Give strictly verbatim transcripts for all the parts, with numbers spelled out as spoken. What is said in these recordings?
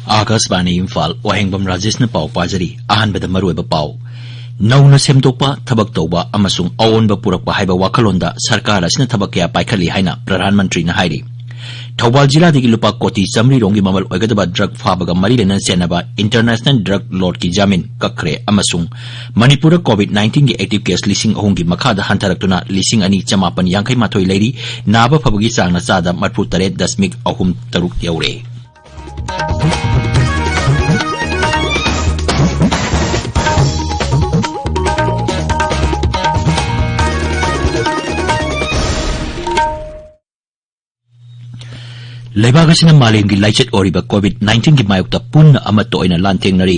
ꯑꯥꯀꯥꯁꯕꯥꯅꯤ ꯏꯝꯐꯥꯜ, ꯋꯥꯍꯦꯡꯕꯝ ꯔꯥꯖꯦꯁꯅ ꯄꯥꯎ ꯄꯥꯖꯔꯤ꯫ ꯑꯍꯥꯟꯕꯗ ꯃꯔꯨꯑꯣꯏꯕ ꯄꯥꯎ꯫ ꯅꯧꯅ ꯁꯦꯝꯗꯣꯛꯄ, ꯊꯕꯛ ꯇꯧꯕ ꯑꯃꯁꯨꯡ ꯑꯑꯣꯟꯕ ꯄꯨꯔꯛꯄ ꯍꯥꯏꯕ ꯋꯥꯈꯜꯂꯣꯟꯗ ꯁꯔꯀꯥꯔ ꯑꯁꯤꯅ ꯊꯕꯛ ꯀꯌꯥ ꯄꯥꯏꯈꯠꯂꯤ ꯍꯥꯏꯅ ꯄ꯭ꯔꯙꯥꯟ ꯃꯟꯇ꯭ꯔꯤꯅ ꯍꯥꯏꯔꯤ꯫ ꯊꯧꯕꯥꯜ ꯖꯤꯂꯥꯗꯒꯤ ꯂꯨꯄꯥ ꯀꯣꯇꯤ ꯆꯥꯃꯔꯤ ꯔꯣꯝꯒꯤ ꯃꯃꯜ ꯑꯣꯏꯒꯗꯕ ꯗ꯭ꯔꯒ ꯐꯥꯕꯒ ꯃꯔꯤ ꯂꯩꯅꯅ ꯆꯦꯟꯅꯕ ꯏꯟꯇꯔꯅꯦꯁꯅꯦꯜ ꯗ꯭ꯔꯒ ꯂꯣꯔꯗꯀꯤ ꯖꯥꯃꯤꯟ ꯀꯛꯈ꯭ꯔꯦ ꯑꯃꯁꯨꯡ ꯃꯅꯤꯄꯨꯔꯗ ꯀꯣꯚꯤꯗ ꯅꯥꯏꯟꯇꯤꯟꯒꯤ ꯑꯦꯛꯇꯤꯚ ꯀꯦꯁ ꯂꯤꯁꯤꯡ ꯑꯍꯨꯝꯒꯤ ꯃꯈꯥꯗ ꯍꯟꯊꯔꯛꯇꯨꯅ ꯂꯤꯁꯤꯡ ꯑꯅꯤ ꯆꯃꯥꯄꯟ ꯌꯥꯡꯈꯩ ꯃꯥꯊꯣꯏ ꯂꯩꯔꯤ꯫ ꯅꯥꯕ ꯐꯕꯒꯤ ꯆꯥꯡꯅ ꯆꯥꯗ ꯃꯔꯤꯐꯨ ꯇꯔꯦꯠ ꯗꯁꯃꯤꯛ ꯑꯍꯨꯝ ꯇꯔꯨꯛ ꯌꯧꯔꯦ꯫ ꯂꯩꯕꯥꯛ ꯑꯁꯤꯅ ꯃꯥꯂꯦꯝꯒꯤ ꯂꯥꯏꯆꯠ ꯑꯣꯏꯔꯤꯕ ꯀꯣꯚꯤꯗ ꯅꯥꯏꯟꯇꯤꯟꯒꯤ ꯃꯥꯌꯣꯛꯇ ꯄꯨꯟꯅ ꯑꯃꯠꯇ ꯑꯣꯏꯅ ꯂꯥꯟꯊꯦꯡꯅꯔꯤ꯫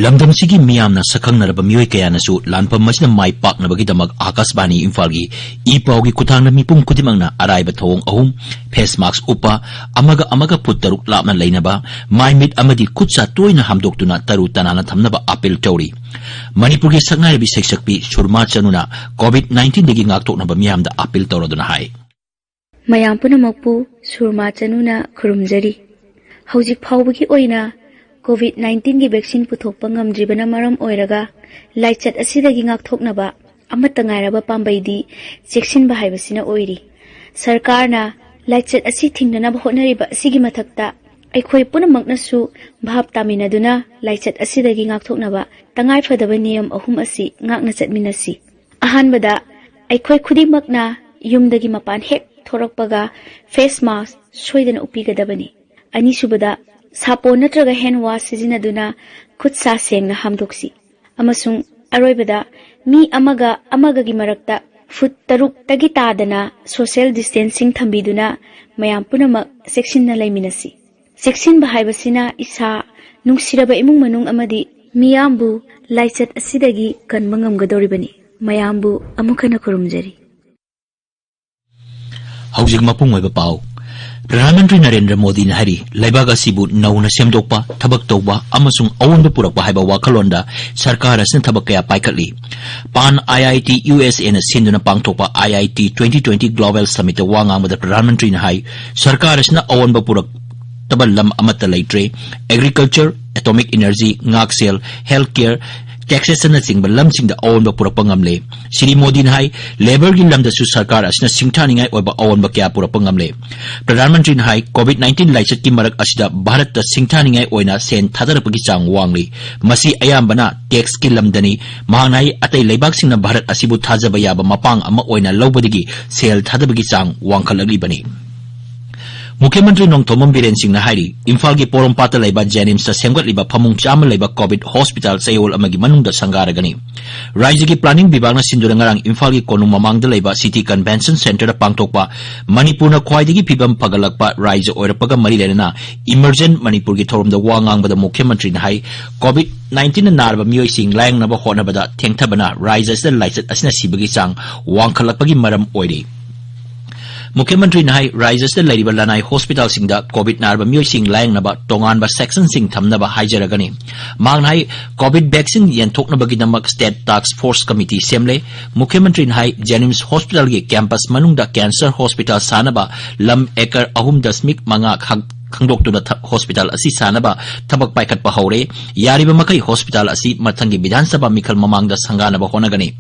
ꯂꯝꯗꯝꯁꯤꯒꯤ ꯃꯤꯌꯥꯝꯅ ꯁꯛꯈꯪꯅꯔꯕ ꯃꯤꯑꯣꯏ ꯀꯌꯥꯅꯁꯨ ꯂꯥꯟꯐꯝ ꯑꯁꯤꯗ ꯃꯥꯏ ꯄꯥꯛꯅꯕꯒꯤꯗꯃꯛ ꯑꯥꯀꯥꯁꯕꯥꯅꯤ ꯏꯝꯐꯥꯜꯒꯤ ꯏ ꯄꯥꯎꯒꯤ ꯈꯨꯠꯊꯥꯡꯗ ꯃꯤꯄꯨꯝ ꯈꯨꯗꯤꯡꯃꯛꯅ ꯑꯔꯥꯏꯕ ꯊꯧꯑꯣꯡ ꯑꯍꯨꯝ: ꯐꯦꯁ ꯃꯥꯁꯛ ꯎꯞꯄ, ꯑꯃꯒ ꯑꯃꯒ ꯐꯨꯠ ꯇꯔꯨꯛ ꯂꯥꯞꯅ ꯂꯩꯅꯕ, ꯃꯥꯏ ꯃꯤꯠ ꯑꯃꯗꯤ ꯈꯨꯠ ꯁꯥ ꯇꯣꯏꯅ ꯍꯥꯝꯗꯣꯛꯇꯨꯅ ꯇꯔꯨ ꯇꯅꯥꯟꯅ ꯊꯝꯅꯕ ꯑꯥꯄꯤꯜ ꯇꯧꯔꯤ꯫ ꯃꯅꯤꯄꯨꯔꯒꯤ ꯁꯛꯅꯥꯏꯔꯕꯤ ꯁꯩꯁꯛꯄꯤ ꯁꯨꯔꯃꯥ ꯆꯅꯨꯅ ꯀꯣꯚꯤꯗ ꯅꯥꯏꯟꯇꯤꯟꯗꯒꯤ ꯉꯥꯛꯊꯣꯛꯅꯕ ꯃꯤꯌꯥꯝꯗ ꯑꯥꯄꯤꯜ ꯇꯧꯔꯗꯨꯅ ꯍꯥꯏ꯫ ꯃꯌꯥꯝ ꯄꯨꯝꯅꯃꯛꯄꯨ ꯁꯨꯔꯃꯥ ꯆꯅꯨꯅ ꯈꯨꯔꯨꯝꯖꯔꯤ꯫ ꯍꯧꯖꯤꯛ ꯐꯥꯎꯕꯒꯤ ꯑꯣꯏꯅ ꯀꯣꯚꯤꯗ ꯅꯥꯏꯟꯇꯤꯟꯒꯤ ꯚꯦꯛꯁꯤꯟ ꯄꯨꯊꯣꯛꯄ ꯉꯝꯗ꯭ꯔꯤꯕꯅ ꯃꯔꯝ ꯑꯣꯏꯔꯒ ꯂꯥꯏꯆꯠ ꯑꯁꯤꯗꯒꯤ ꯉꯥꯛꯊꯣꯛꯅꯕ ꯑꯃꯠꯇ ꯉꯥꯏꯔꯕ ꯄꯥꯝꯕꯩꯗꯤ ꯆꯦꯛꯁꯤꯟꯕ ꯍꯥꯏꯕꯁꯤꯅ ꯑꯣꯏꯔꯤ꯫ ꯁꯔꯀꯥꯔꯅ ꯂꯥꯏꯆꯠ ꯑꯁꯤ ꯊꯤꯡꯅꯅꯕ ꯍꯣꯠꯅꯔꯤꯕ ꯑꯁꯤꯒꯤ ꯃꯊꯛꯇ ꯑꯩꯈꯣꯏ ꯄꯨꯝꯅꯃꯛꯅꯁꯨ ꯚꯥꯞ ꯇꯥꯃꯤꯟꯅꯗꯨꯅ ꯂꯥꯏꯆꯠ ꯑꯁꯤꯗꯒꯤ ꯉꯥꯛꯊꯣꯛꯅꯕ ꯇꯉꯥꯏꯐꯗꯕ ꯅꯤꯌꯝ ꯑꯍꯨꯝ ꯑꯁꯤ ꯉꯥꯛꯅ ꯆꯠꯃꯤꯟꯅꯁꯤ꯫ ꯑꯍꯥꯟꯕꯗ, ꯑꯩꯈꯣꯏ ꯈꯨꯗꯤꯡꯃꯛꯅ ꯌꯨꯝꯗꯒꯤ ꯃꯄꯥꯟ ꯍꯦꯛ ꯊꯣꯔꯛꯄꯒ ꯐꯦꯁ ꯃꯥꯁꯛ ꯁꯣꯏꯗꯅ ꯎꯞꯄꯤꯒꯗꯕꯅꯤ꯫ ꯑꯅꯤꯁꯨꯕꯗ, ꯁꯥꯄꯣꯟ ꯅꯠꯇ꯭ꯔꯒ ꯍꯦꯟ ꯋꯥꯁ ꯁꯤꯖꯤꯟꯅꯗꯨꯅ ꯈꯨꯠ ꯁꯥ ꯁꯦꯡꯅ ꯍꯥꯝꯗꯣꯛꯁꯤ꯫ ꯑꯃꯁꯨꯡ ꯑꯔꯣꯏꯕꯗ, ꯃꯤ ꯑꯃꯒ ꯑꯃꯒꯒꯤ ꯃꯔꯛꯇ ꯐꯨꯠ ꯇꯔꯨꯛꯇꯒꯤ ꯇꯥꯗꯅ ꯁꯣꯁꯤꯌꯦꯜ ꯗꯤꯁꯇꯦꯟꯁꯤꯡ ꯊꯝꯕꯤꯗꯨꯅ ꯃꯌꯥꯝ ꯄꯨꯝꯅꯃꯛ ꯆꯦꯛꯁꯤꯟꯅ ꯂꯩꯃꯤꯟꯅꯁꯤ꯫ ꯆꯦꯛꯁꯤꯟꯕ ꯍꯥꯏꯕꯁꯤꯅ ꯏꯁꯥ, ꯅꯨꯡꯁꯤꯔꯕ ꯏꯃꯨꯡ ꯃꯅꯨꯡ ꯑꯃꯗꯤ ꯃꯤꯌꯥꯝꯕꯨ ꯂꯥꯏꯆꯠ ꯑꯁꯤꯗꯒꯤ ꯀꯟꯕ ꯉꯝꯒꯗꯧꯔꯤꯕꯅꯤ꯫ ꯃꯌꯥꯝꯕꯨ ꯑꯃꯨꯛ ꯍꯟꯅ ꯈꯨꯔꯨꯝꯖꯔꯤ꯫ ꯍꯧꯖꯤꯛ ꯃꯄꯨꯡ ꯑꯣꯏꯕ ꯄꯥꯎ꯫ ꯄ꯭ꯔꯙꯥꯟ ꯃꯟꯇ꯭ꯔꯤ ꯅꯔꯦꯟꯗ꯭ꯔ ꯃꯣꯗꯤꯅ ꯍꯥꯏꯔꯤ, ꯂꯩꯕꯥꯛ ꯑꯁꯤꯕꯨ ꯅꯧꯅ ꯁꯦꯝꯗꯣꯛꯄ, ꯊꯕꯛ ꯇꯧꯕ ꯑꯃꯁꯨꯡ ꯑꯑꯣꯟꯕ ꯄꯨꯔꯛꯄ ꯍꯥꯏꯕ ꯋꯥꯈꯜꯂꯣꯟꯗ ꯁꯔꯀꯥꯔ ꯑꯁꯤꯅ ꯊꯕꯛ ꯀꯌꯥ ꯄꯥꯏꯈꯠꯂꯤ꯫ ꯄꯥꯟ ꯑꯥꯏ ꯑꯥꯏ ꯇꯤ ꯌꯨ ꯑꯦꯁ ꯑꯦꯅ ꯁꯤꯟꯗꯨꯅ ꯄꯥꯡꯊꯣꯛꯄ ꯑꯥꯏ ꯑꯥꯏ ꯇꯤ ꯇ꯭ꯋꯦꯟꯇꯤ ꯇ꯭ꯋꯦꯟꯇꯤ ꯒ꯭ꯂꯣꯕꯦꯜ ꯁꯃꯤꯠꯇ ꯋꯥ ꯉꯥꯡꯕꯗ ꯄ꯭ꯔꯙꯥꯟ ꯃꯟꯇ꯭ꯔꯤꯅ ꯍꯥꯏ, ꯁꯔꯀꯥꯔ ꯑꯁꯤꯅ ꯑꯑꯣꯟꯕ ꯄꯨꯔꯛ ꯄꯨꯔꯛꯇꯕ ꯂꯝ ꯑꯃꯠꯇ ꯂꯩꯇ꯭ꯔꯦ꯫ Agriculture, atomic energy, ꯉꯥꯛꯁꯦꯜ, health care, taxation ꯅꯆꯤꯡꯕ ꯂꯝꯁꯤꯡꯗ ꯑꯑꯣꯟꯕ ꯄꯨꯔꯛꯄ ꯉꯝꯂꯦ꯫ ꯁ꯭ꯔꯤ ꯃꯣꯗꯤꯅ ꯍꯥꯏ, labour ꯒꯤ ꯂꯝꯗꯁꯨ ꯁꯔꯀꯥꯔ ꯑꯁꯤꯅ ꯁꯤꯡꯊꯥꯅꯤꯡꯉꯥꯏ ꯑꯣꯏꯕ ꯑꯑꯣꯟꯕ ꯀꯌꯥ ꯄꯨꯔꯛꯄ ꯉꯝꯂꯦ꯫ ꯄ꯭ꯔꯙꯥꯟ ꯃꯟꯇ꯭ꯔꯤꯅ ꯍꯥꯏ, COVID nineteen ꯂꯥꯏꯆꯠꯀꯤ ꯃꯔꯛ ꯑꯁꯤꯗ ꯚꯥꯔꯠꯇ ꯁꯤꯡꯊꯥꯅꯤꯡꯉꯥꯏ ꯑꯣꯏꯅ ꯁꯦꯟ ꯊꯥꯗꯔꯛꯄꯒꯤ ꯆꯥꯡ ꯋꯥꯡꯂꯤ꯫ ꯃꯁꯤ ꯑꯌꯥꯝꯕꯅ tax ꯀꯤ ꯂꯝꯗꯅꯤ꯫ ꯃꯍꯥꯛꯅ ꯍꯥꯏ, ꯑꯇꯩ ꯂꯩꯕꯥꯛꯁꯤꯡꯅ ꯚꯥꯔꯠ ꯑꯁꯤꯕꯨ ꯊꯥꯖꯕ ꯌꯥꯕ ꯃꯄꯥꯡ ꯑꯃ ꯑꯣꯏꯅ ꯂꯧꯕꯗꯒꯤ ꯁꯦꯜ ꯊꯥꯗꯕꯒꯤ ꯆꯥꯡ ꯋꯥꯡꯈꯠꯂꯛꯂꯤꯕꯅꯤ꯫ ꯃꯨꯈ꯭ꯌ ꯃꯟꯇ꯭ꯔꯤ ꯅꯣꯡꯊꯣꯝꯕꯝ ꯕꯤꯔꯦꯟ ꯁꯤꯡꯅ ꯍꯥꯏꯔꯤ, ꯏꯝꯐꯥꯜꯒꯤ ꯄꯣꯔꯣꯝꯄꯥꯠꯇ ꯂꯩꯕ JNIMS ꯇ ꯁꯦꯝꯒꯠꯂꯤꯕ ꯐꯃꯨꯡ ꯆꯥꯝꯃ ꯂꯩꯕ COVID hospital ꯆꯌꯣꯜ ꯑꯃꯒꯤ ꯃꯅꯨꯡꯗ ꯁꯪꯒꯥꯔꯒꯅꯤ꯫ ꯔꯥꯏꯖ꯭ꯌꯒꯤ planning ꯕꯤꯚꯥꯒꯅ ꯁꯤꯟꯗꯨꯅ ꯉꯔꯥꯡ ꯏꯝꯐꯥꯜꯒꯤ ꯀꯣꯅꯨꯡ ꯃꯃꯥꯡꯗ ꯂꯩꯕ City Convention Centre ꯗ ꯄꯥꯡꯊꯣꯛꯄ ꯃꯅꯤꯄꯨꯔꯅ ꯈ꯭ꯋꯥꯏꯗꯒꯤ ꯐꯤꯕꯝ ꯐꯒꯠꯂꯛꯄ ꯔꯥꯏꯖ꯭ꯌ ꯑꯣꯏꯔꯛꯄꯒ ꯃꯔꯤ ꯂꯩꯅꯅ Emergent ꯃꯅꯤꯄꯨꯔꯒꯤ ꯊꯧꯔꯝꯗ ꯋꯥ ꯉꯥꯡꯕꯗ ꯃꯨꯈ꯭ꯌ ꯃꯟꯇ꯭ꯔꯤꯅ ꯍꯥꯏ, COVID nineteen ꯅ ꯅꯥꯔꯕ ꯃꯤꯑꯣꯏꯁꯤꯡ ꯂꯥꯌꯦꯡꯅꯕ ꯍꯣꯠꯅꯕꯗ ꯊꯦꯡꯊꯕꯅ ꯔꯥꯏꯖ꯭ꯌ ꯑꯁꯤꯗ ꯂꯥꯏꯆꯠ ꯑꯁꯤꯅ ꯁꯤꯕꯒꯤ ꯆꯥꯡ ꯋꯥꯡꯈꯠꯂꯛꯄꯒꯤ ꯃꯔꯝ ꯑꯣꯏꯔꯤ꯫ ꯃꯨꯈ꯭ꯌ ꯃꯟꯇ꯭ꯔꯤꯅ ꯍꯥꯏ, ꯔꯥꯏꯖ꯭ꯌ ꯑꯁꯤꯗ ꯂꯩꯔꯤꯕ ꯂꯅꯥꯏ hospital ꯁꯤꯡꯗ COVID ꯅꯥꯔꯕ ꯃꯤꯑꯣꯏꯁꯤꯡ ꯂꯥꯌꯦꯡꯅꯕ ꯇꯣꯉꯥꯟꯕ section ꯁꯤꯡ ꯊꯝꯅꯕ ꯍꯥꯏꯖꯔꯒꯅꯤ꯫ ꯃꯍꯥꯛꯅ ꯍꯥꯏ, COVID vaccine ꯌꯦꯟꯊꯣꯛꯅꯕꯒꯤꯗꯃꯛ State Task Force Committee ꯁꯦꯝꯂꯦ꯫ ꯃꯨꯈ꯭ꯌ ꯃꯟꯇ꯭ꯔꯤꯅ ꯍꯥꯏ, JNIMS hospital ꯒꯤ campus ꯃꯅꯨꯡꯗ cancer hospital ꯁꯥꯅꯕ ꯂꯝ acre ꯑꯍꯨꯝ ꯗꯁꯃꯤꯛ ꯃꯉꯥ ꯈꯛ ꯈꯪꯗꯣꯛꯇꯨꯅ ꯊ-, hospital ꯑꯁꯤ ꯁꯥꯅꯕ ꯊꯕꯛ ꯄꯥꯏꯈꯠꯄ ꯍꯧꯔꯦ꯫ ꯌꯥꯔꯤꯕ ꯃꯈꯩ hospital ꯑꯁꯤ ꯃꯊꯪꯒꯤ ꯕꯤꯙꯥꯟ ꯁꯚꯥ ꯃꯤꯈꯜ ꯃꯃꯥꯡꯗ ꯁꯪꯒꯥꯅꯕ ꯍꯣꯠꯅꯒꯅꯤ꯫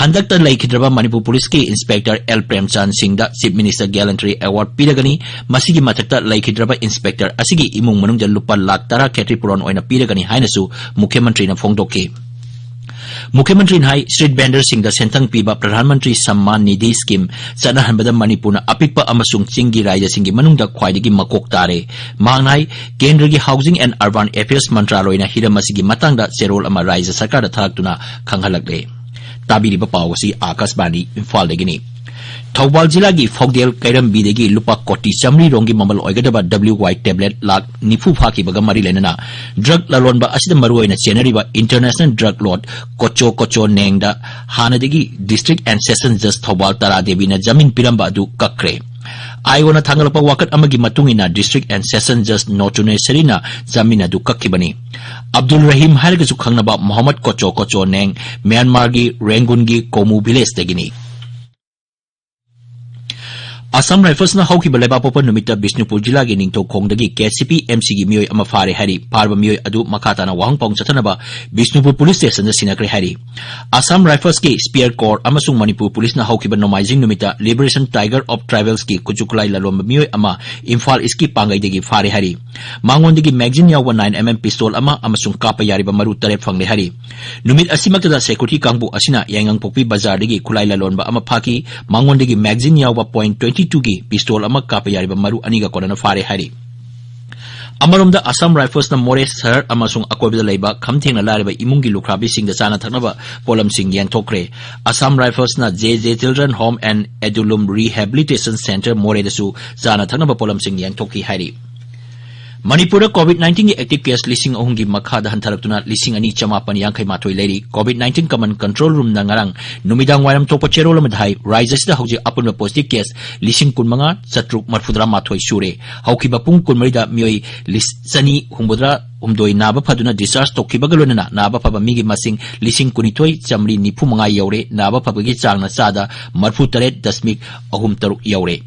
ꯍꯟꯗꯛꯇ ꯂꯩꯈꯤꯗ꯭ꯔꯕ ꯃꯅꯤꯄꯨꯔ ꯄꯨꯂꯤꯁꯀꯤ Inspector ꯑꯦꯜ ꯄ꯭ꯔꯦꯝꯆꯥꯟ ꯁꯤꯡꯗ Chief Minister Gallantry Award ꯄꯤꯔꯒꯅꯤ꯫ ꯃꯁꯤꯒꯤ ꯃꯊꯛꯇ ꯂꯩꯈꯤꯗ꯭ꯔꯕ inspector ꯑꯁꯤꯒꯤ ꯏꯃꯨꯡ ꯃꯅꯨꯡꯗ ꯂꯨꯄꯥ ꯂꯥꯈ ꯇꯔꯥ ꯈꯦꯇ꯭ꯔꯤꯄꯨꯔꯣꯟ ꯑꯣꯏꯅ ꯄꯤꯔꯒꯅꯤ ꯍꯥꯏꯅꯁꯨ ꯃꯨꯈ꯭ꯌ ꯃꯟꯇ꯭ꯔꯤꯅ ꯐꯣꯡꯗꯣꯛꯈꯤ꯫ ꯃꯨꯈ꯭ꯌ ꯃꯟꯇ꯭ꯔꯤꯅ ꯍꯥꯏ, street vendor ꯁꯤꯡꯗ ꯁꯦꯟꯊꯪ ꯄꯤꯕ ꯄ꯭ꯔꯙꯥꯟ ꯃꯟꯇ꯭ꯔꯤ ꯁꯝꯃꯥꯟ ꯅꯤꯙꯤ scheme ꯆꯠꯅꯍꯟꯕꯗ ꯃꯅꯤꯄꯨꯔꯅ ꯑꯄꯤꯛꯄ ꯑꯃꯁꯨꯡ ꯆꯤꯡꯒꯤ ꯔꯥꯏꯖ꯭ꯌꯁꯤꯡꯒꯤ ꯃꯅꯨꯡꯗ ꯈ꯭ꯋꯥꯏꯗꯒꯤ ꯃꯀꯣꯛ ꯇꯥꯔꯦ꯫ ꯃꯍꯥꯛꯅ ꯍꯥꯏ, ꯀꯦꯟꯗ꯭ꯔꯒꯤ Housing and Urban Affairs ꯃꯟꯇ꯭ꯔꯥꯂꯣꯏꯅ ꯍꯤꯔꯝ ꯑꯁꯤꯒꯤ ꯃꯇꯥꯡꯗ ꯆꯦꯔꯣꯜ ꯑꯃ ꯔꯥꯏꯖ꯭ꯌ ꯁꯔꯀꯥꯔꯗ ꯊꯥꯔꯛꯇꯨꯅ ꯈꯪꯍꯜꯂꯛꯂꯦ꯫ ꯇꯥꯕꯤꯔꯤꯕ ꯄꯥꯎ ꯑꯁꯤ ꯑꯥꯀꯥꯁꯕꯥꯅꯤ ꯏꯝꯐꯥꯜꯗꯒꯤꯅꯤ꯫ ꯊꯧꯕꯥꯜ ꯖꯤꯂꯥꯒꯤ ꯐꯧꯗꯦꯜ ꯀꯩꯔꯝꯕꯤꯗꯒꯤ ꯂꯨꯄꯥ ꯀꯣꯇꯤ ꯆꯥꯃꯔꯤ ꯔꯣꯝꯒꯤ ꯃꯃꯜ ꯑꯣꯏꯒꯗꯕ W Y tablet ꯂꯥꯈ ꯅꯤꯐꯨ ꯐꯥꯈꯤꯕꯒ ꯃꯔꯤ ꯂꯩꯅꯅ drug ꯂꯂꯣꯟꯕ ꯑꯁꯤꯗ ꯃꯔꯨꯑꯣꯏꯅ ꯆꯦꯟꯅꯔꯤꯕ International Drug Lord ꯀꯣꯆꯣ ꯀꯣꯆꯣ ꯅꯦꯡꯗ ꯍꯥꯟꯅꯗꯒꯤ District and Session Judge Thoubal ꯇꯔꯥ ꯗꯦꯕꯤꯅ ꯖꯥꯃꯤꯟ ꯄꯤꯔꯝꯕ ꯑꯗꯨ ꯀꯛꯈ꯭ꯔꯦ꯫ ꯑꯥꯏꯑꯣꯅ ꯊꯥꯡꯒꯠꯂꯛꯄ ꯋꯥꯀꯠ ꯑꯃꯒꯤ ꯃꯇꯨꯡ ꯏꯟꯅ District and Session Judge ꯅꯣꯇꯨꯅꯦꯁꯔꯤꯅ ꯖꯥꯃꯤꯟ ꯑꯗꯨ ꯀꯛꯈꯤꯕꯅꯤ꯫ ꯑꯕꯗꯨꯜ ꯔꯍꯤꯝ ꯍꯥꯏꯔꯒꯁꯨ ꯈꯪꯅꯕ ꯃꯣꯍꯝꯃꯗ ꯀꯣꯆꯣ ꯀꯣꯆꯣ ꯅꯦꯡ ꯃ꯭ꯌꯥꯟꯃꯥꯔꯒꯤ ꯔꯦꯡꯒꯨꯟꯒꯤ ꯀꯣꯃꯨ ꯚꯤꯂꯦꯖꯇꯒꯤꯅꯤ꯫ ꯑꯁꯥꯝ ꯔꯥꯏꯐꯜꯁꯅ ꯍꯧꯈꯤꯕ ꯂꯩꯕꯥꯛꯄꯣꯛꯄ ꯅꯨꯃꯤꯠꯇ ꯕꯤꯁꯅꯨꯄꯨꯔ ꯖꯤꯂꯥꯒꯤ ꯅꯤꯡꯊꯧꯈꯣꯡꯗꯒꯤ ꯀꯦ ꯁꯤ ꯄꯤ ꯑꯦꯝ ꯁꯤꯒꯤ ꯃꯤꯑꯣꯏ ꯑꯃ ꯐꯥꯔꯦ ꯍꯥꯏꯔꯤ꯫ ꯐꯥꯔꯕ ꯃꯤꯑꯣꯏ ꯑꯗꯨ ꯃꯈꯥ ꯇꯥꯅ ꯋꯥꯍꯪ ꯄꯥꯎ ꯆꯠꯊꯅꯕ ꯕꯤꯁꯅꯨꯄꯨꯔ ꯄꯨꯂꯤꯁ ꯁ꯭ꯇꯦꯁꯟꯗ ꯁꯤꯟꯅꯈ꯭ꯔꯦ ꯍꯥꯏꯔꯤ꯫ ꯑꯁꯥꯝ ꯔꯥꯏꯐꯜꯁꯀꯤ ꯁ꯭ꯄꯤꯌꯔ ꯀꯣꯔ ꯑꯃꯁꯨꯡ ꯃꯅꯤꯄꯨꯔ ꯄꯨꯂꯤꯁꯅ ꯍꯧꯈꯤꯕ ꯅꯣꯡꯃꯥꯏꯖꯤꯡ ꯅꯨꯃꯤꯠꯇ ꯂꯤꯕꯔꯦꯁꯟ ꯇꯥꯏꯒꯔ ꯑꯣꯐ ꯇ꯭ꯔꯥꯏꯕꯦꯜꯁꯀꯤ ꯈꯨꯠꯁꯨ ꯈꯨꯠꯂꯥꯏ ꯂꯂꯣꯟꯕ ꯃꯤꯑꯣꯏ ꯑꯃ ꯏꯝꯐꯥꯜ ꯏꯁꯀꯤ ꯄꯥꯡꯒꯩꯗꯒꯤ ꯐꯥꯔꯦ ꯍꯥꯏꯔꯤ꯫ ꯃꯉꯣꯟꯗꯒꯤ ꯃꯦꯒꯖꯤꯟ ꯌꯥꯎꯕ ꯅꯥꯏꯟ ꯑꯦꯝ ꯑꯦꯝ ꯄꯤꯁꯇꯣꯜ ꯑꯃ ꯑꯃꯁꯨꯡ ꯀꯥꯞꯄ ꯌꯥꯔꯤꯕ ꯃꯔꯨ ꯇꯔꯦꯠ ꯐꯪꯂꯦ ꯍꯥꯏꯔꯤ꯫ ꯅꯨꯃꯤꯠ ꯑꯁꯤꯃꯛꯇꯗ ꯁꯦꯀ꯭ꯌꯨꯔꯤꯇꯤ ꯀꯥꯡꯕꯨ ꯑꯁꯤꯅ ꯌꯥꯏꯉꯪꯄꯣꯛꯄꯤ ꯕꯖꯥꯔꯗꯒꯤ ꯈꯨꯠꯂꯥꯏ ꯂꯂꯣꯟꯕ ꯑꯃ ꯐꯥꯈꯤ꯫ ꯃꯉꯣꯟꯗꯒꯤ ꯃꯦꯒꯖꯤꯟ ꯌꯥꯎꯕ ꯄꯣꯏꯟꯠ ꯇ꯭ꯋꯦꯟꯇꯤ ꯇꯨꯒꯤ ꯄꯤꯁꯇꯣꯜ ꯑꯃ ꯀꯥꯞꯄ ꯌꯥꯔꯤꯕ ꯃꯔꯨ ꯑꯅꯤꯒ ꯀꯣꯟꯅꯅ ꯐꯥꯔꯦ ꯍꯥꯏꯔꯤ꯫ ꯑꯃꯔꯣꯝꯗ, ꯑꯁꯥꯝ ꯔꯥꯏꯐꯜꯁꯅ ꯃꯣꯔꯦ ꯁꯍꯔ ꯑꯃꯁꯨꯡ ꯑꯀꯣꯏꯕꯗ ꯂꯩꯕ ꯈꯝ ꯊꯦꯡꯅ ꯂꯥꯏꯔꯕ ꯏꯃꯨꯡꯒꯤ ꯂꯨꯈ꯭ꯔꯥꯕꯤꯁꯤꯡꯗ ꯆꯥꯅ ꯊꯛꯅꯕ ꯄꯣꯠꯂꯝꯁꯤꯡ ꯌꯦꯟꯊꯣꯛꯈ꯭ꯔꯦ꯫ Assam ꯔꯥꯏꯐꯜꯁꯅ J J Children Home and Adulum Rehabilitation Centre ꯃꯣꯔꯦꯗꯁꯨ ꯆꯥꯅ ꯊꯛꯅꯕ ꯄꯣꯠꯂꯝꯁꯤꯡ ꯌꯦꯟꯊꯣꯛꯈꯤ ꯍꯥꯏꯔꯤ꯫ ꯃꯅꯤꯄꯨꯔꯗ ꯀꯣꯚꯤꯗ ꯅꯥꯏꯟꯇꯤꯟꯒꯤ ꯑꯦꯛꯇꯤꯚ ꯀꯦꯁ ꯂꯤꯁꯤꯡ ꯑꯍꯨꯝꯒꯤ ꯃꯈꯥꯗ ꯍꯟꯊꯔꯛꯇꯨꯅ ꯂꯤꯁꯤꯡ ꯑꯅꯤ ꯆꯃꯥꯄꯟ ꯌꯥꯡꯈꯩ ꯃꯥꯊꯣꯏ ꯂꯩꯔꯤ꯫ ꯀꯣꯚꯤꯗ ꯅꯥꯏꯟꯇꯤꯟ ꯀꯃꯟ ꯀꯟꯇ꯭ꯔꯣꯜ ꯔꯨꯝꯅ ꯉꯔꯥꯡ ꯅꯨꯃꯤꯗꯥꯡ ꯋꯥꯏꯔꯝ ꯊꯣꯛꯄ ꯆꯦꯔꯣꯜ ꯑꯃꯗ ꯍꯥꯏ, ꯔꯥꯖ꯭ꯌꯁꯤꯗ ꯍꯧꯖꯤꯛ ꯑꯄꯨꯟꯕ ꯄꯣꯖꯤꯇꯤꯚ ꯀꯦꯁ ꯂꯤꯁꯤꯡ ꯀꯨꯟꯃꯉꯥ ꯆꯥꯇ꯭ꯔꯨꯛ ꯃꯔꯤꯐꯨꯇꯔꯥ ꯃꯥꯊꯣꯏ ꯁꯨꯔꯦ꯫ ꯍꯧꯈꯤꯕ ꯄꯨꯡ ꯀꯨꯟꯃꯔꯤꯗ ꯃꯤꯑꯣꯏ ꯂꯤꯁ-, ꯆꯅꯤ ꯍꯨꯝꯐꯨꯇꯔꯥ ꯍꯨꯝꯗꯣꯏ ꯅꯥꯕ ꯐꯗꯨꯅ ꯗꯤꯁꯆꯥꯔꯖ ꯇꯧꯈꯤꯕꯒ ꯂꯣꯏꯅꯅ ꯅꯥꯕ ꯐꯕ ꯃꯤꯒꯤ ꯃꯁꯤꯡ ꯂꯤꯁꯤꯡ ꯀꯨꯟꯅꯤꯊꯣꯏ ꯆꯥꯃꯔꯤ ꯅꯤꯐꯨ ꯃꯉꯥ ꯌꯧꯔꯦ꯫ ꯅꯥꯕ ꯐꯕꯒꯤ ꯆꯥꯡꯅ ꯆꯥꯗ ꯃꯔꯤꯐꯨꯇꯔꯦꯠ ꯗꯁꯃꯤꯛ ꯑꯍꯨꯝ ꯇꯔꯨꯛ ꯌꯧꯔꯦ꯫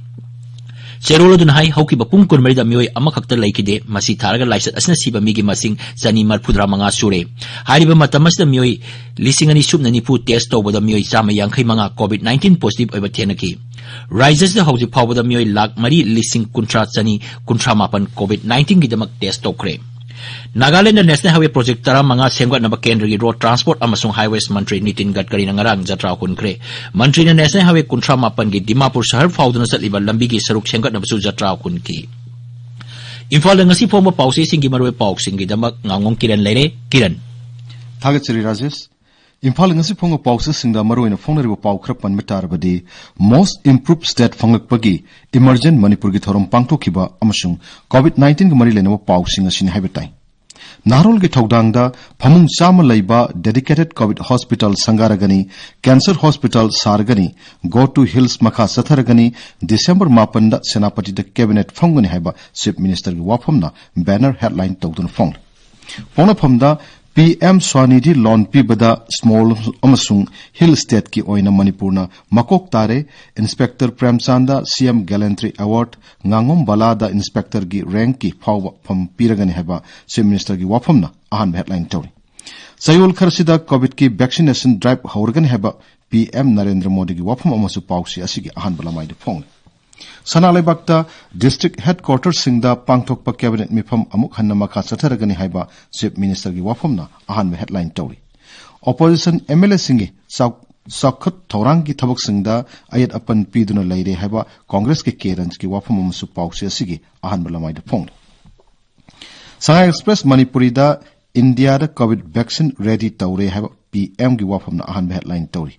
ꯆꯦꯔꯣꯜ ꯑꯗꯨꯅ ꯍꯥꯏ, ꯍꯧꯈꯤꯕ ꯄꯨꯡ ꯀꯨꯟꯃꯔꯤꯗ ꯃꯤꯑꯣꯏ ꯑꯃꯈꯛꯇ ꯂꯩꯈꯤꯗꯦ꯫ ꯃꯁꯤ ꯊꯥꯔꯒ ꯂꯥꯏꯆꯠ ꯑꯁꯤꯅ ꯁꯤꯕ ꯃꯤꯒꯤ ꯃꯁꯤꯡ ꯆꯅꯤ ꯃꯔꯤꯐꯨꯇꯔꯥ ꯃꯉꯥ ꯁꯨꯔꯦ꯫ ꯍꯥꯏꯔꯤꯕ ꯃꯇꯝ ꯑꯁꯤꯗ ꯃꯤꯑꯣꯏ ꯂꯤꯁꯤꯡ ꯑꯅꯤ ꯁꯨꯞꯅ ꯅꯤꯐꯨ ꯇꯦꯁ ꯇꯧꯕꯗ ꯃꯤꯑꯣꯏ ꯆꯥꯝꯃ ꯌꯥꯡꯈꯩ ꯃꯉꯥ ꯀꯣꯚꯤꯗ ꯅꯥꯏꯟꯇꯤꯟ ꯄꯣꯖꯤꯇꯤꯚ ꯑꯣꯏꯕ ꯊꯦꯡꯅꯈꯤ꯫ ꯔꯥꯖ꯭ꯌꯁꯤꯗ ꯍꯧꯖꯤꯛ ꯐꯥꯎꯕꯗ ꯃꯤꯑꯣꯏ ꯂꯥꯈ ꯃꯔꯤ ꯂꯤꯁꯤꯡ ꯀꯨꯟꯊ꯭ꯔꯥ ꯆꯅꯤ ꯀꯨꯟꯊ꯭ꯔꯥ ꯃꯥꯄꯟ ꯀꯣꯚꯤꯗ ꯅꯥꯏꯟꯇꯤꯟꯒꯤꯗꯃꯛ ꯇꯦꯁ ꯇꯧꯈ꯭ꯔꯦ꯫ ꯅꯥꯒꯥꯂꯦꯟꯗ ꯅꯦꯁꯅꯦꯜ ꯍꯥꯏꯋꯦ ꯄ꯭ꯔꯣꯖꯦꯛ ꯇꯔꯥꯃꯉꯥ ꯁꯦꯝꯒꯠꯅꯕ ꯀꯦꯟꯗ꯭ꯔꯒꯤ ꯔꯣꯗ ꯇ꯭ꯔꯥꯟꯁꯄꯣꯔꯠ ꯑꯃꯁꯨꯡ ꯍꯥꯏꯋꯦꯁ ꯃꯟꯇ꯭ꯔꯤ ꯅꯤꯇꯤꯟ ꯒꯗꯀꯔꯤꯅ ꯉꯔꯥꯡ ꯖꯇ꯭ꯔꯥ ꯍꯨꯟꯈ꯭ꯔꯦ꯫ ꯃꯟꯇ꯭ꯔꯤꯅ ꯅꯦꯁꯅꯦꯜ ꯍꯥꯏꯋꯦ ꯀꯨꯟꯊ꯭ꯔꯥ ꯃꯥꯄꯟꯒꯤ ꯗꯤꯃꯥꯄꯨꯔ ꯁꯍꯔ ꯐꯥꯎꯗꯨꯅ ꯆꯠꯂꯤꯕ ꯂꯝꯕꯤꯒꯤ ꯁꯔꯨꯛ ꯁꯦꯝꯒꯠꯅꯕꯁꯨ ꯖꯇ꯭ꯔꯥ ꯍꯨꯟꯈꯤ꯫ ꯏꯝꯐꯥꯜꯗ ꯉꯁꯤ ꯐꯣꯡꯕ ꯄꯥꯎꯆꯦꯁꯤꯡꯒꯤ ꯃꯔꯨꯑꯣꯏꯕ ꯄꯥꯎꯁꯤꯡꯒꯤꯗꯃꯛ ꯉꯥꯉꯣꯝ ꯀꯤꯔꯟ ꯂꯩꯔꯦ꯫ ꯀꯤꯔꯟ꯫ ꯊꯥꯒꯠꯆꯔꯤ ꯔꯥꯖꯦꯁ꯫ ꯏꯝꯐꯥꯜ ꯉꯁꯤ ꯐꯣꯡꯕ ꯄꯥꯎꯆꯦꯁꯤꯡꯗ ꯃꯔꯨꯑꯣꯏꯅ ꯐꯣꯡꯅꯔꯤꯕ ꯄꯥꯎ ꯈꯔ ꯄꯟꯕ ꯇꯥꯔꯕꯗꯤ, Most Improved State ꯐꯪꯂꯛꯄꯒꯤ Emergent ꯃꯅꯤꯄꯨꯔꯒꯤ ꯊꯧꯔꯝ ꯄꯥꯡꯊꯣꯛꯈꯤꯕ ꯑꯃꯁꯨꯡ ꯀꯣꯚꯤꯗ ꯅꯥꯏꯟꯇꯤꯟꯒꯤ ꯃꯔꯤ ꯂꯩꯅꯕ ꯄꯥꯎꯁꯤꯡ ꯑꯁꯤꯅꯤ ꯍꯥꯏꯕ ꯇꯥꯏ꯫ ꯅꯍꯥꯔꯣꯜꯒꯤ ꯊꯧꯗꯥꯡꯗ ꯐꯃꯨꯡ ꯆꯥꯝꯃ ꯂꯩꯕ dedicated COVID hospital ꯁꯪꯒꯥꯔꯒꯅꯤ, cancer hospital ꯁꯥꯔꯒꯅꯤ, Go to Hills ꯃꯈꯥ ꯆꯠꯊꯔꯒꯅꯤ, ꯗꯤꯁꯦꯝꯕꯔ ꯃꯥꯄꯟꯗ ꯁꯦꯅꯥꯄꯇꯤꯗ cabinet ꯐꯝꯒꯅꯤ ꯍꯥꯏꯕ Chief Ministerꯒꯤ ꯋꯥꯐꯝꯅ banner headline ꯇꯧꯗꯨꯅ ꯐꯣꯡꯂꯤ꯫ ꯄꯣꯛꯅꯐꯝꯗ ꯄꯤ ꯑꯦꯝ ꯁ꯭ꯋꯥꯅꯤꯙꯤ ꯂꯣꯟ ꯄꯤꯕꯗ ꯁ꯭ꯃꯣꯜ ꯑꯃꯁꯨꯡ ꯍꯤꯜ ꯁ꯭ꯇꯦꯠꯀꯤ ꯑꯣꯏꯅ ꯃꯅꯤꯄꯨꯔꯅ ꯃꯀꯣꯛ ꯇꯥꯔꯦ꯫ ꯏꯟꯁꯄꯦꯛꯇꯔ ꯄ꯭ꯔꯦꯝꯆꯥꯟꯗ ꯁꯤ ꯑꯦꯝ ꯒꯦꯂꯦꯟꯇ꯭ꯔꯤ ꯑꯦꯋꯥꯔꯗ, ꯉꯥꯉꯣꯝ ꯕꯂꯥꯗ ꯏꯟꯁꯄꯦꯛꯇꯔꯒꯤ ꯔꯦꯡꯛꯀꯤ ꯐꯥꯎꯕ ꯐꯝ ꯄꯤꯔꯒꯅꯤ ꯍꯥꯏꯕ ꯆꯤꯐ ꯃꯤꯅꯤꯁꯇꯔꯒꯤ ꯋꯥꯐꯝꯅ ꯑꯍꯥꯟꯕ ꯍꯦꯗꯂꯥꯏꯟ ꯇꯧꯔꯤ꯫ ꯆꯌꯣꯜ ꯈꯔꯁꯤꯗ ꯀꯣꯚꯤꯗꯀꯤ ꯚꯦꯛꯁꯤꯅꯦꯁꯟ ꯗ꯭ꯔꯥꯏꯚ ꯍꯧꯔꯒꯅꯤ ꯍꯥꯏꯕ ꯄꯤ ꯑꯦꯝ ꯅꯔꯦꯟꯗ꯭ꯔ ꯃꯣꯗꯤꯒꯤ ꯋꯥꯐꯝ ꯑꯃꯁꯨ ꯄꯥꯎꯆꯦ ꯑꯁꯤꯒꯤ ꯑꯍꯥꯟꯕ ꯂꯃꯥꯏꯗ ꯐꯣꯡꯂꯤ꯫ ꯁꯅꯥ ꯂꯩꯕꯥꯛꯇ ꯗꯤꯁꯇ꯭ꯔꯤꯛ ꯍꯦꯗꯀ꯭ꯋꯥꯇꯔꯁꯤꯡꯗ ꯄꯥꯡꯊꯣꯛꯄ ꯀꯦꯕꯤꯅꯦꯠ ꯃꯤꯐꯝ ꯑꯃꯨꯛ ꯍꯟꯅ ꯃꯈꯥ ꯆꯠꯊꯔꯒꯅꯤ ꯍꯥꯏꯕ ꯆꯤꯐ ꯃꯤꯅꯤꯁꯇꯔꯒꯤ ꯋꯥꯐꯝꯅ ꯑꯍꯥꯟꯕ ꯍꯦꯗꯂꯥꯏꯟ ꯇꯧꯔꯤ꯫ ꯑꯣꯄꯣꯖꯤꯁꯟ ꯑꯦꯝ ꯑꯦꯜ ꯑꯦꯁꯤꯡꯒꯤ ꯆꯥꯎ-, ꯆꯥꯎꯈꯠ ꯊꯧꯔꯥꯡꯒꯤ ꯊꯕꯛꯁꯤꯡꯗ ꯑꯌꯦꯠ ꯑꯄꯟ ꯄꯤꯗꯨꯅ ꯂꯩꯔꯦ ꯍꯥꯏꯕ ꯀꯣꯡꯒ꯭ꯔꯦꯁꯀꯤ ꯀꯦ ꯔꯟꯖꯒꯤ ꯋꯥꯐꯝ ꯑꯃꯁꯨ ꯄꯥꯎꯆꯦ ꯑꯁꯤꯒꯤ ꯑꯍꯥꯟꯕ ꯂꯃꯥꯏꯗ ꯐꯣꯡꯂꯤ꯫ ꯁꯉꯥꯏ ꯑꯦꯛꯁꯄ꯭ꯔꯦꯁ ꯃꯅꯤꯄꯨꯔꯤꯗ ꯏꯟꯗꯤꯌꯥꯗ ꯀꯣꯚꯤꯗ ꯚꯦꯛꯁꯤꯟ ꯔꯦꯗꯤ ꯇꯧꯔꯦ ꯍꯥꯏꯕ ꯄꯤ ꯑꯦꯝꯒꯤ ꯋꯥꯐꯝꯅ ꯑꯍꯥꯟꯕ ꯍꯦꯗꯂꯥꯏꯟ ꯇꯧꯔꯤ꯫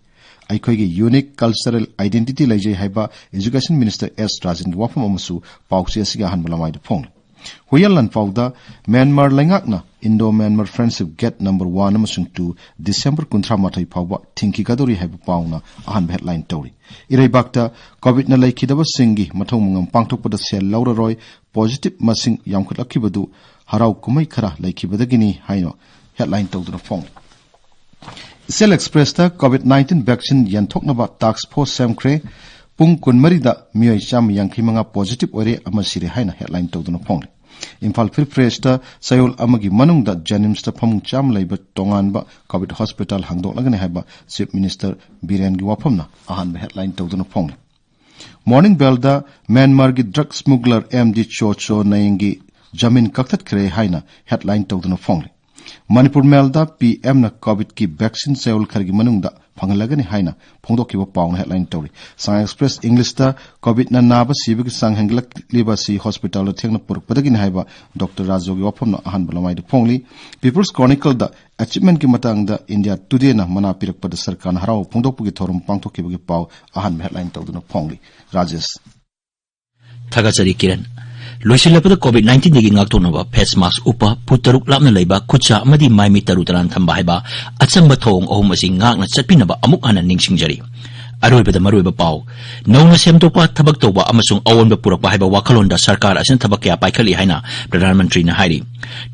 ꯑꯩꯈꯣꯏꯒꯤ ꯌꯨꯅꯤꯛ ꯀꯜꯆꯔꯦꯜ ꯑꯥꯏꯗꯦꯟꯇꯤꯇꯤ ꯂꯩꯖꯩ ꯍꯥꯏꯕ ꯑꯦꯖꯨꯀꯦꯁꯟ ꯃꯤꯅꯤꯁꯇꯔ ꯑꯦꯁ ꯔꯥꯖꯟꯒꯤ ꯋꯥꯐꯝ ꯑꯃꯁꯨ ꯄꯥꯎꯆꯦ ꯑꯁꯤꯒꯤ ꯑꯍꯥꯟꯕ ꯂꯃꯥꯏꯗ ꯐꯣꯡꯂꯤ꯫ ꯍꯨꯏꯌꯦꯟ ꯂꯥꯟꯐꯥꯎꯗ ꯃ꯭ꯌꯥꯟꯃꯥꯔ ꯂꯩꯉꯥꯛꯅ Indo Myanmar friendship gate number one ꯑꯃꯁꯨꯡ ꯇꯨ ꯗꯤꯁꯦꯝꯕꯔ ꯀꯨꯟꯊ꯭ꯔꯥ ꯃꯥꯊꯣꯏ ꯐꯥꯎꯕ ꯊꯤꯡꯈꯤꯒꯗꯧꯔꯤ ꯍꯥꯏꯕ ꯄꯥꯎꯅ ꯑꯍꯥꯟꯕ ꯍꯦꯗꯂꯥꯏꯟ ꯇꯧꯔꯤ꯫ ꯏꯔꯩꯕꯥꯛꯇ ꯀꯣꯚꯤꯗꯅ ꯂꯩꯈꯤꯗꯕꯁꯤꯡꯒꯤ ꯃꯊꯧ ꯃꯉꯝ ꯄꯥꯡꯊꯣꯛꯄꯗ ꯁꯦꯜ ꯂꯧꯔꯔꯣꯏ, ꯄꯣꯖꯤꯇꯤꯚ ꯃꯁꯤꯡ ꯌꯥꯝꯈꯠꯂꯛꯈꯤꯕꯗꯨ ꯍꯔꯥꯎ ꯀꯨꯝꯍꯩ ꯈꯔ ꯂꯩꯈꯤꯕꯗꯒꯤꯅꯤ ꯍꯥꯏꯅ ꯍꯦꯗꯂꯥꯏꯟ ꯇꯧꯗꯨꯅ ꯐꯣꯡꯂꯤ꯫ ꯏꯆꯦꯜ ꯑꯦꯛꯁꯄ꯭ꯔꯦꯁꯇ ꯀꯣꯚꯤꯗ ꯅꯥꯏꯟꯇꯤꯟ ꯚꯦꯛꯁꯤꯟ ꯌꯦꯟꯊꯣꯛꯅꯕ ꯇꯥꯛꯁ ꯐꯣꯔꯁ ꯁꯦꯝꯈ꯭ꯔꯦ꯫ ꯄꯨꯡ ꯀꯨꯟꯃꯔꯤꯗ ꯃꯤꯑꯣꯏ ꯆꯥꯝꯃ ꯌꯥꯡꯈꯩ ꯃꯉꯥ ꯄꯣꯖꯤꯇꯤꯚ ꯑꯣꯏꯔꯦ, ꯑꯃ ꯁꯤꯔꯦ ꯍꯥꯏꯅ ꯍꯦꯗꯂꯥꯏꯟ ꯇꯧꯗꯨꯅ ꯐꯣꯡꯂꯤ꯫ ꯏꯝꯐꯥꯜ ꯐ꯭ꯔꯤ ꯄ꯭ꯔꯦꯁꯇ ꯆꯌꯣꯜ ꯑꯃꯒꯤ ꯃꯅꯨꯡꯗ ꯖꯦꯅꯤꯝꯁꯇ ꯐꯃꯨꯡ ꯆꯥꯝꯃ ꯂꯩꯕ ꯇꯣꯉꯥꯟꯕ ꯀꯣꯚꯤꯗ ꯍꯣꯁꯄꯤꯇꯥꯜ ꯍꯥꯡꯗꯣꯛꯂꯒꯅꯤ ꯍꯥꯏꯕ ꯆꯤꯐ ꯃꯤꯅꯤꯁꯇꯔ ꯕꯤꯔꯦꯟꯒꯤ ꯋꯥꯐꯝꯅ ꯑꯍꯥꯟꯕ ꯍꯦꯗꯂꯥꯏꯟ ꯇꯧꯗꯨꯅ ꯐꯣꯡꯂꯤ꯫ ꯃꯣꯔꯅꯤꯡ ꯕꯦꯜꯗ ꯃ꯭ꯌꯥꯟꯃꯥꯔꯒꯤ ꯗ꯭ꯔꯒ ꯁ꯭ꯃꯨꯒꯂꯔ ꯑꯦꯝ ꯗꯤ ꯆꯣ ꯆꯣ ꯅꯌꯦꯡꯒꯤ ꯖꯃꯤꯟ ꯀꯛꯊꯠꯈ꯭ꯔꯦ ꯍꯥꯏꯅ ꯍꯦꯗꯂꯥꯏꯟ ꯇꯧꯗꯨꯅ ꯐꯣꯡꯂꯤ꯫ ꯃꯅꯤꯄꯨꯔ ꯃꯦꯜꯗ ꯄꯤ ꯑꯦꯝꯅ ꯀꯣꯚꯤꯗꯀꯤ ꯚꯦꯛꯁꯤꯟ ꯆꯌꯣꯜ ꯈꯔꯒꯤ ꯃꯅꯨꯡꯗ ꯐꯪꯍꯜꯂꯒꯅꯤ ꯍꯥꯏꯅ ꯐꯣꯡꯗꯣꯛꯈꯤꯕ ꯄꯥꯎꯅ ꯍꯦꯗꯂꯥꯏꯟ ꯇꯧꯔꯤ꯫ ꯁꯉꯥꯏ ꯑꯦꯛꯁꯄ꯭ꯔꯦꯁ ꯏꯪꯂꯤꯁꯇ ꯀꯣꯚꯤꯗꯅ ꯅꯥꯕ ꯁꯤꯕꯒꯤ ꯆꯥꯡ ꯍꯦꯟꯒꯠꯂꯛꯂꯤꯕ ꯑꯁꯤ ꯍꯣꯁꯄꯤꯇꯥꯜꯗ ꯊꯦꯡꯅ ꯄꯨꯔꯛꯄꯗꯒꯤꯅꯤ ꯍꯥꯏꯕ ꯗꯣꯛꯇꯔ ꯔꯥꯖꯨꯒꯤ ꯋꯥꯐꯝꯅ ꯑꯍꯥꯟꯕ ꯂꯃꯥꯏꯗ ꯐꯣꯡꯂꯤ꯫ ꯄꯤꯄꯜꯁ ꯀ꯭ꯔꯣꯅꯤꯀꯜꯗ ꯑꯦꯆꯤꯞꯃꯦꯟꯠꯀꯤ ꯃꯇꯥꯡꯗ ꯏꯟꯗꯤꯌꯥ ꯇꯨꯗꯦꯅ ꯃꯅꯥ ꯄꯤꯔꯛꯄꯗ ꯁꯔꯀꯥꯔꯅ ꯍꯔꯥꯎꯕ ꯐꯣꯡꯗꯣꯛꯄꯒꯤ ꯊꯧꯔꯝ ꯄꯥꯡꯊꯣꯛꯈꯤꯕꯒꯤ ꯄꯥꯎ ꯑꯍꯥꯟꯕ ꯍꯦꯗꯂꯥꯏꯟ ꯇꯧꯗꯨꯅ ꯐꯣꯡꯂꯤ꯫ ꯔꯥꯖꯦꯁ꯫ ꯊꯥꯒꯠꯆꯔꯤ ꯀꯤꯔꯟ꯫ ꯂꯣꯏꯁꯤꯜꯂꯛꯄꯗ ꯀꯣꯚꯤꯗ ꯅꯥꯏꯟꯇꯤꯟꯗꯒꯤ ꯉꯥꯛꯊꯣꯛꯅꯕ ꯐꯦꯁ ꯃꯥꯁꯛ ꯎꯞꯄ, ꯐꯨꯠ ꯇꯔꯨꯛ ꯂꯥꯞꯅ ꯂꯩꯕ, ꯈꯨꯠ ꯁꯥ ꯑꯃꯗꯤ ꯃꯥꯏ ꯃꯤꯠ ꯇꯔꯨ ꯇꯅꯥꯟ ꯊꯝꯕ ꯍꯥꯏꯕ ꯑꯆꯝꯕ ꯊꯧꯑꯣꯡ ꯑꯍꯨꯝ ꯑꯁꯤ ꯉꯥꯛꯅ ꯆꯠꯄꯤꯅꯕ ꯑꯃꯨꯛ ꯍꯟꯅ ꯅꯤꯡꯁꯤꯡꯖꯔꯤ꯫ ꯑꯔꯣꯏꯕꯗ ꯃꯔꯨꯑꯣꯏꯕ ꯄꯥꯎ꯫ ꯅꯧꯅ ꯁꯦꯝꯗꯣꯛꯄ, ꯊꯕꯛ ꯇꯧꯕ ꯑꯃꯁꯨꯡ ꯑꯑꯣꯟꯕ ꯄꯨꯔꯛꯄ ꯍꯥꯏꯕ ꯋꯥꯈꯜꯂꯣꯟꯗ ꯁꯔꯀꯥꯔ ꯑꯁꯤꯅ ꯊꯕꯛ ꯀꯌꯥ ꯄꯥꯏꯈꯠꯂꯤ ꯍꯥꯏꯅ ꯄ꯭ꯔꯙꯥꯟ ꯃꯟꯇ꯭ꯔꯤꯅ ꯍꯥꯏꯔꯤ꯫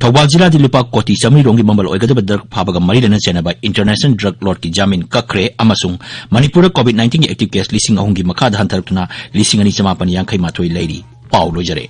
ꯊꯧꯕꯥꯜ ꯖꯤꯂꯥꯗꯤ ꯂꯨꯄꯥ ꯀꯣꯇꯤ ꯆꯥꯃꯔꯤ ꯔꯣꯝꯒꯤ ꯃꯃꯜ ꯑꯣꯏꯒꯗꯕ ꯗ꯭ꯔꯒ ꯐꯥꯕꯒ ꯃꯔꯤ ꯂꯩꯅꯅ ꯆꯦꯟꯅꯕ ꯏꯟꯇꯔꯅꯦꯁꯅꯦꯜ ꯗ꯭ꯔꯒ ꯂꯣꯔꯗꯀꯤ ꯖꯥꯃꯤꯟ ꯀꯛꯈ꯭ꯔꯦ ꯑꯃꯁꯨꯡ ꯃꯅꯤꯄꯨꯔꯗ ꯀꯣꯚꯤꯗ ꯅꯥꯏꯟꯇꯤꯟꯒꯤ ꯑꯦꯛꯇꯤꯚ ꯀꯦꯁ ꯂꯤꯁꯤꯡ ꯑꯍꯨꯝꯒꯤ ꯃꯈꯥꯗ ꯍꯟꯊꯔꯛꯇꯨꯅ ꯂꯤꯁꯤꯡ ꯑꯅꯤ ꯆꯃꯥꯄꯟ ꯌꯥꯡꯈꯩ ꯃꯥꯊꯣꯏ ꯂꯩꯔꯤ꯫ ꯄꯥꯎ ꯂꯣꯏꯖꯔꯦ꯫